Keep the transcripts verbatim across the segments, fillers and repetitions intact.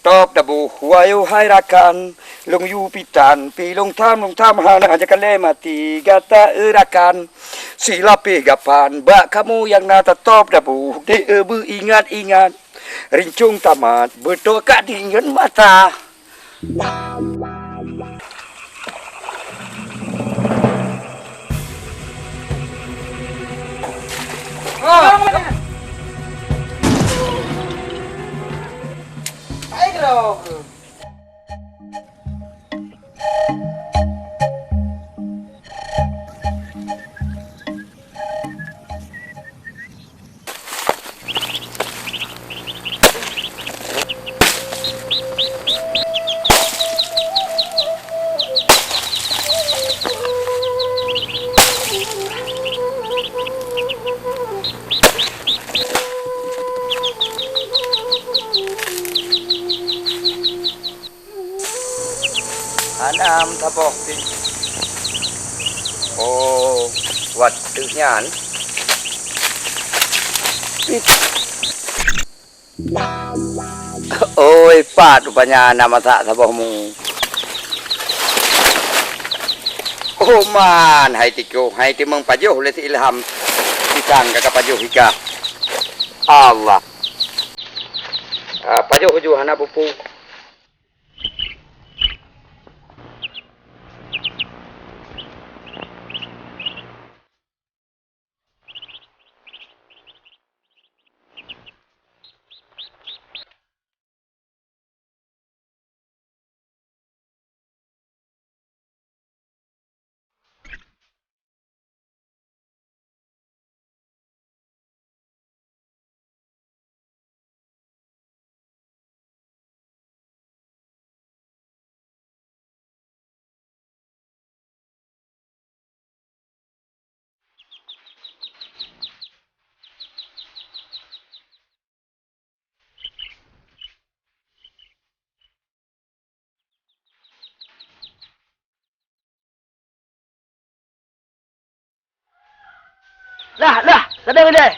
Tôb taboh, wahai rakan, lôn yue pitan, pih lôn tham, lôn tham hana jakan lé maté gata, eh, rakan. Silapéh gapan bak kamoe nyang na tatôb taboh, deuh, eh, beuingat-ingat. Rincong tamat, beutôi ka di ngon mata. Hana meusaboh pih. Oh, watèe nyan. Oi, pat rupanya na masak saboh mu. Oh, man, hai tikoh, hai timang pajoh lé si Ilham. Pisang ka pajoh ika. Allah. Ah, pajoh ju hana pupu. Lah, lah, sadang ilèe.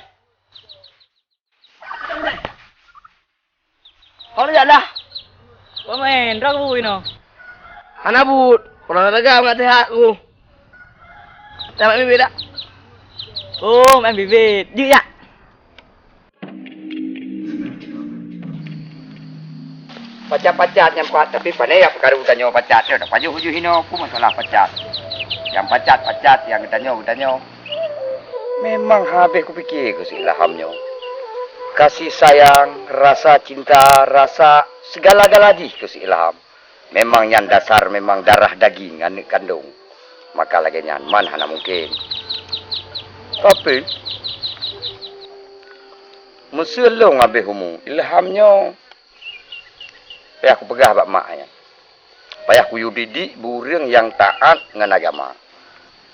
Ho jak lah. Peumaén, droe bu inoe. Hana buet, kurang lagam ngat sihat ku. Tamat bibit dak? Oh, main bibit. Jeuet jak. Pacat-pacat nyan pat, tapi pane ya peukaru tanyoe pacat, ya, dak pajoh ujoh hino, ku masalah pacat. Yang pacat-pacat, yang geutanyoe, geutanyoe. Memang habéh kupike keu si Ilham nyoe. Kasih sayang, rasa cinta, rasa segala-gala jih keu si Ilham. Memang nyan dasar memang darah daging aneuk kandong. Maka lagèe nyan man hana mungken. Tapi, meuseu lôn habéh umu, Ilham nyoe payah kupeugah bak mak nyan. Payah kuyue didik beu ureueng nyang taat ngon agama.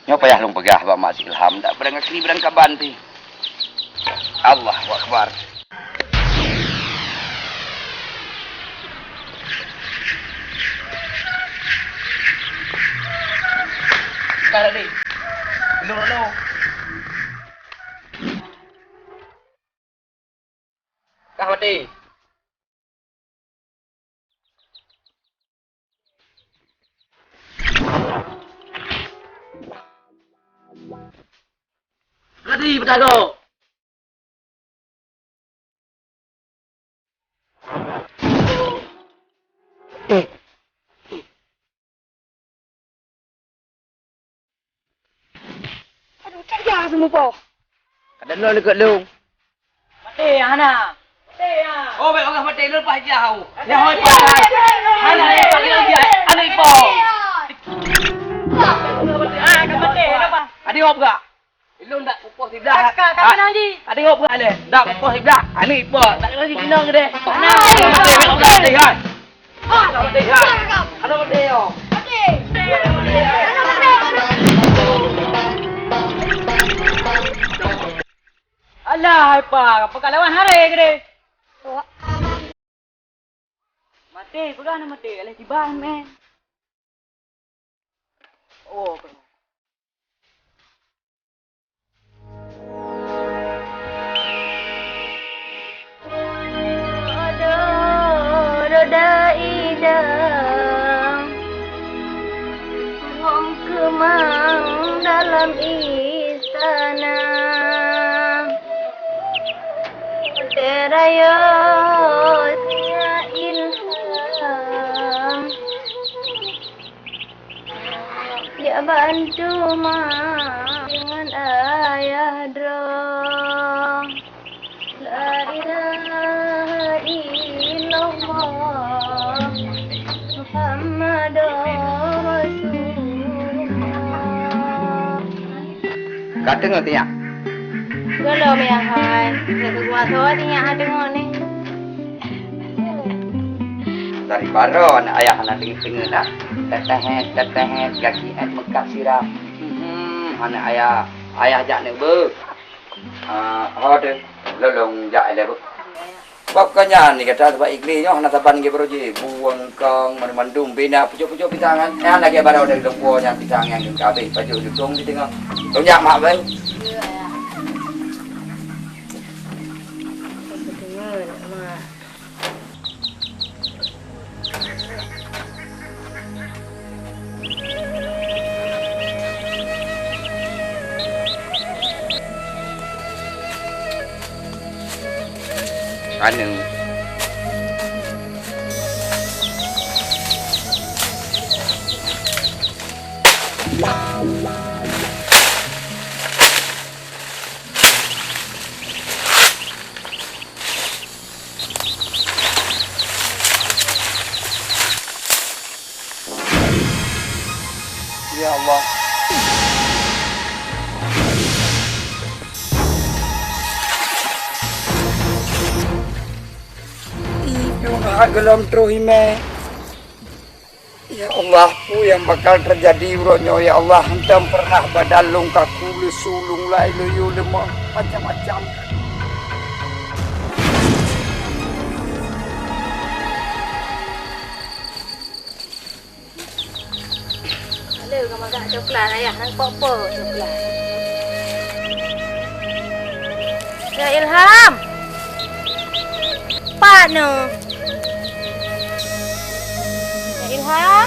Nyoe payah lôn peugah bak mak si Ilham, dak beurangkabri beurangkaban pih. Allahu Akbar. Ka tadi. Lôn, lôn. Kah maté. Ready, beutagok. Aduh, caya seumupoh. Kadang lôn likot lôn. Eh, hana. Oh, bèk orang mati lepas dia hau. Ya, hoi, pakai. Hana, eh, pakai lagi, eh. Anak ipo. Adik hop gak? Ilong dak kupoh siblah. Kakak, kakak kenal ji. Adik hop gak le? Dak kupoh siblah. Anak ipo. Tak kenal ji, kenal ke deh? Hana. Mati, bèk orang mati, hai. Alah, hai, pa, peugah lawan hara keudeh. Maté, peugah na maté, alah tiba, meh. Oh, Hom keumang dalam istana, watèe rayeuk sinyak ilham. Jak bantu ma deungon ayah droe. La ilaha illallah Muhammadur Rasulullah. Ka teungoh tinyak? Gohlom ya hai. Lé kukuasa tinyak ha teungoh ni. Dari baroe aneuk ayah hana teungeut-teungeut dah. Tetehet, tetehet, gaki et meukat sira. Hmm, aneuk ayah, ayah jak neuk beuh. Ah, ho teuh, lôn, lôn jak ilèe beuh. Bab ka nyan, ni gata sabab Iglih nyoe hana saban ngon baroe jih. Bueng kong, mandum-mandum bina pucok-pucok pisang nyan. Nyan lagèe baroe dari lôn puwoe nyan pisang nyan ka habéh, pajoh jutông di teungoh. Lôn jak mak beuh. Anu. Ya Allah. Itu hak gelom troh imè. Ya Allah, peue nyang bakal teujadi uroe nyoe, ya Allah? Hantom peureunah badan lôn kaku, leusue lôn, lai luyue leumoh, macam-macam. Halo, ka makan coklat, ayah, nang pok-pok coklat. Ya Ilham! Pat nyoe? Ya Ilham?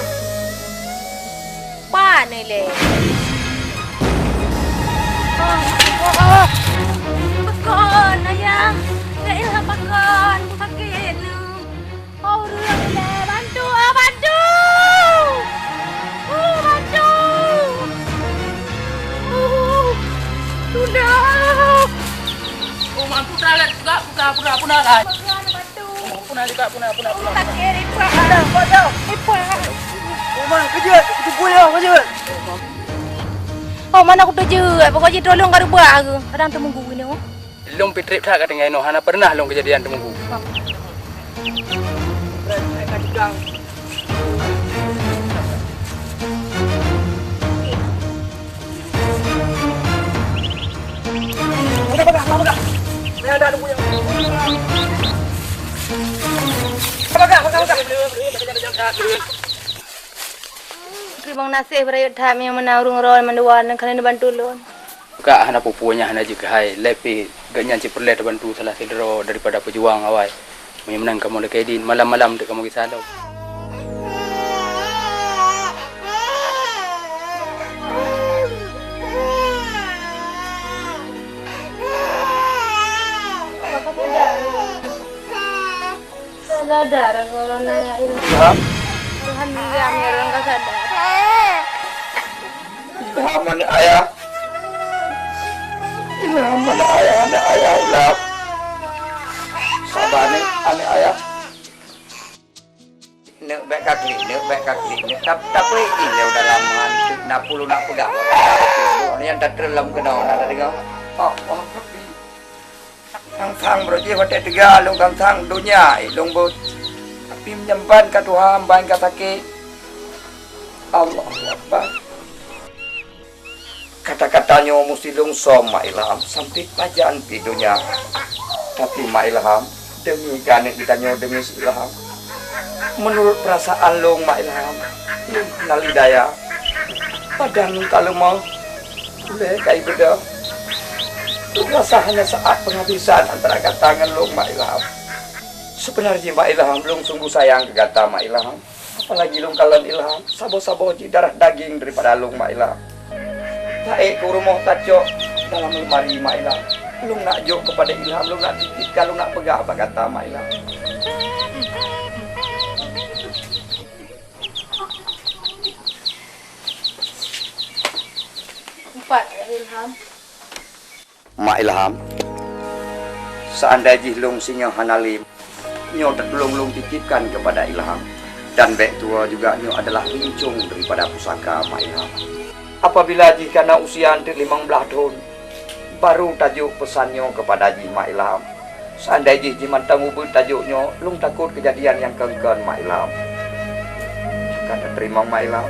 Pat nyoe lé? Oh, oh, oh. Pakon, ayah? Ya Ilham, pakon? Sakét nyoe. Oh, ureueng ilèe, bantu, ah, bantu! Oh, bantu! Oh, tunda! Oh, mampu dah, Lat. Puna, puna, puna, puna, Lat. Puna, puna, puna, puna, puna, puna. Sakét, Ipa. Puna, puna. Ipa. Oh, ma, keujeuet. Itu bui, oh, keujeuet. Oh, mana aku keujeuet. Pokok jih tolong ka reubah ke. Kadang teumunggu ini, oh. Lôn pih trép that ka tinggai noe, hana peureunah lôn keujadian teumunggu. Teurimong gaséh beurayeuk that meunyoe meunan ureueng droe mandua nyang ka lheueh neubantu lôn. Kak hana peue-peue nyang hana jeuet keuhai, lé pih gobnyan cit peureulèe teubantu salah sidroe daripada peujuang awai. Meunyoe meunan kamoe lakèe dien, malam-malam teuk kamoe gisa lom. Sadar, corona ya, Ilham. Ilham. Alhamdulillah, meunyoe ka sadar. Ilham, aneuk ayah. Ilham, aneuk ayah, aneuk ayah, Ilham. Bani, aneuk ayah. Neuk bèk ka klik, neuk bèk ka klik, neuk tap-, tapi ilèe dalam hantu na puluh na peugah. Nyang teulom keunoe na deungoe. Allah Rabbi. Sang-sang beureuji watèe teuga lôn sang-sang donya, eh, lôn beuet. Tapi meunyoe ban ka tuha, ban ka sakét. Allahu Akbar. Kata-kata nyoe musti lôn som Mak Ilham, sampé pajan pih donya. Tapi Mak Ilham, deungi keu aneuk geutanyoe deungi si Ilham. Meunurot peurasaan lôn Mak Ilham, lôn hana lé daya. Badan lôn ka leumoh, ulèe ka ibeudôh. Lôn rasa hana saát peungabésan antara gata ngon lôn Mak Ilham. Seubeunarjih Mak Ilham, lôn sunggoh sayang keu gata Mak Ilham. Apalagi lôn kalon Ilham, saboh-saboh jih darah daging daripada lôn Mak Ilham. Taék keu rumoh tacok dalam leumari Mak Ilham. Lôn nak jok keupada Ilham, lôn nak titipkan, lôn nak peugah bak gata Mak Ilham. Empat, Ilham. Mak Ilham, seandai jih lôn singoh hana lé, nyoe teutulông lôn titipkan keupada Ilham. Dan bèk tuwoe juga nyoe adalah rincong daripada pusaka Mak Ilham. Apabila jih ka na usia eunteuk limong blaih thon, baru tajok peusan nyoe keupada jih Mak Ilham. Seandai jih jimantong ubeut tajok nyoe, lôn takot keujadian nyang kon-kon Mak Ilham. Ka tateurimong Mak Ilham?